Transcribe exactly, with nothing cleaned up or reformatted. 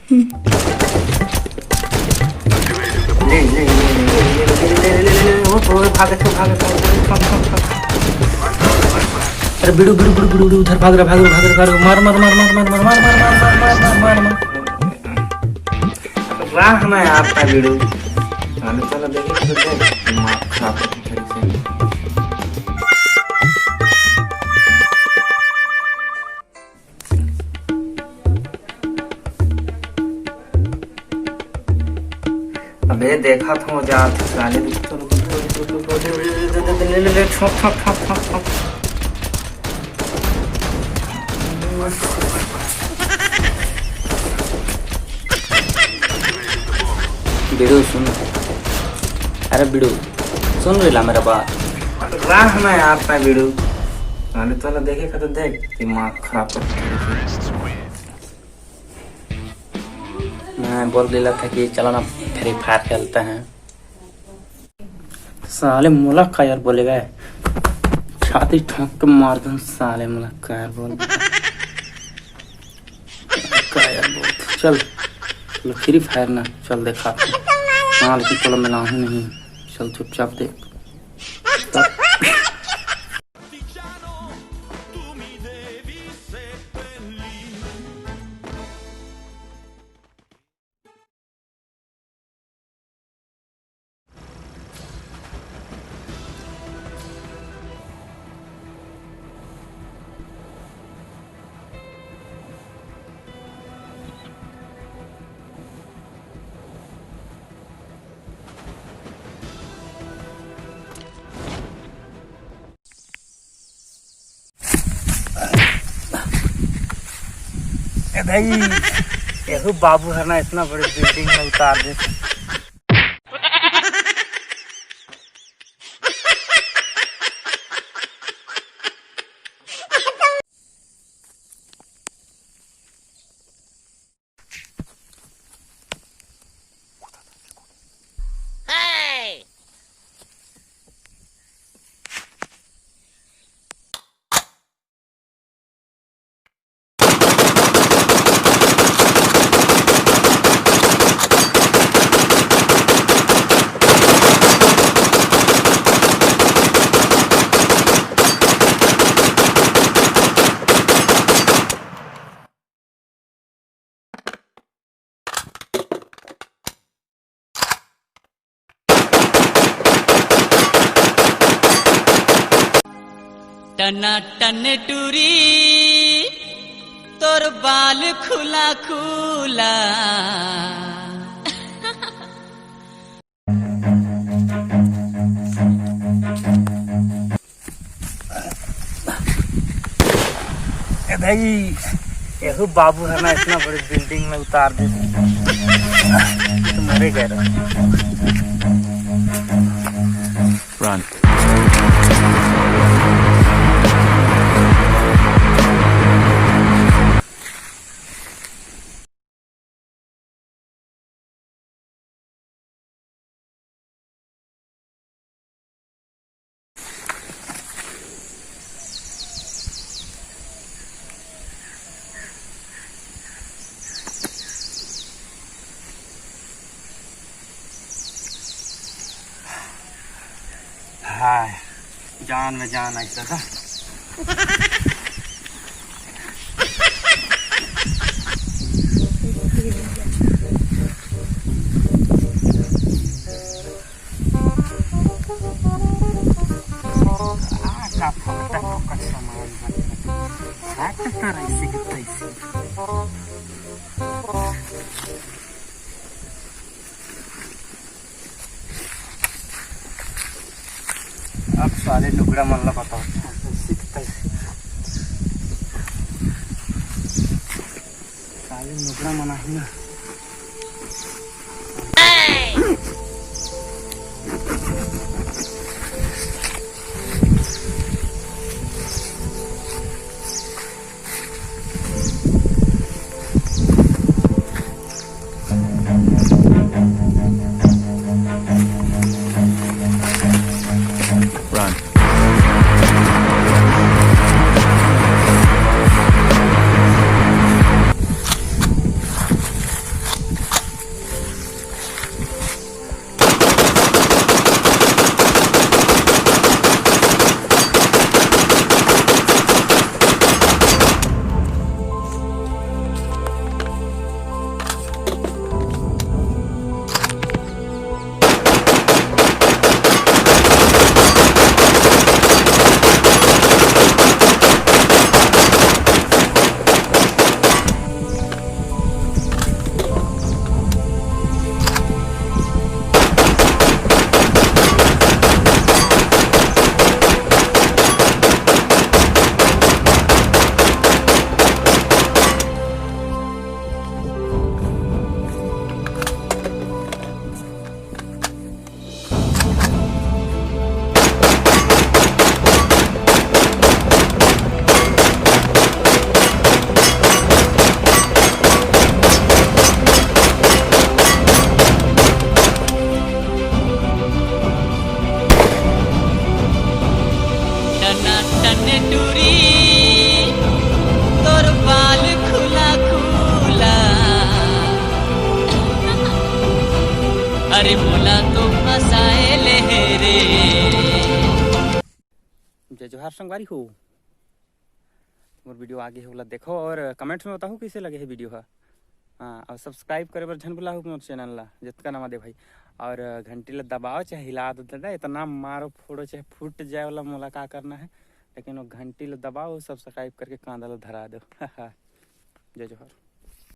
ले, ले, ले, ले, ले, ले, ले, ले, ले, ले, ले, ले, ले, ओ, ओ, भाग, भाग, भाग, भाग, भाग, भाग, भाग। अरे बिड़ू, बिड़ू, बिड़ू, बिड़ू, बिड़ू, उधर भाग रहा, भाग रहा, भाग रहा, भाग रहा, मार, मार, मार। राह ना यार, ना बिड़ू। साले साला देखे तो दे, दिमाग खराब करके फिर से। अबे देखा था वो जात साले, रुक तो, रुक तो, रुक तो, रुक तो, ले, ले, ले, ले, ठोक, ठोक, ठोक, ठोक, ठोक। बिड़ू सुन, अरे बिड़ू सुन रे ला मेरा बात। राह ना यार ना बिड़ू। साले साला देखे का तो देख, दिमाग खराब कर। मैं बोल दिला था कि चलो ना, फ्री फायर खेलते हैं। साले मोला का यार बोलेगा, छाती ठोक के मार दूं साले, मोला का यार बोल, का यार बोल। चल, चलो फ्री फायर ना, चल देखा। हाँ, लेकिन चलो मिला ही नहीं। चल चुपचाप देख। ए भाई, एहू बाबू है ना, इतना बड़े बिल्डिंग में उतार दे। टना टन टूरी, तोर बाल खुला खुला। ए भाई, एहू बाबू है ना, इतना बड़ी बिल्डिंग में उतार दे, तो मरे गए रहे। Run. हाय, जान में जान आई दादा। आ, का फोकट फोकट सामान बन रहा। आ, तो, तो ऐसे के तैसे। अब साले लुगड़ा मन ला बताओ, कैसे के तैसे। साले लुगड़ा मन आही ना। Run. जय जोहार संगवारी हो, मोर वीडियो आगे हे ओला देखो और कमेंट्स में बताओ कैसे लगे हे वीडियो हा। हाँ, और सब्सक्राइब करे बर झन भुलाहू मोर चैनल ला, जतका नवा दे भाई। और घंटी ला दबाओ चाहे हिला दो दादा, इतना मारो फोड़ो चाहे फूट जाए वाला, मोला का करना है, लेकिन वो घंटी ला दबाओ, सब्सक्राइब करके कांदा ला धरा दो। जय जोहार।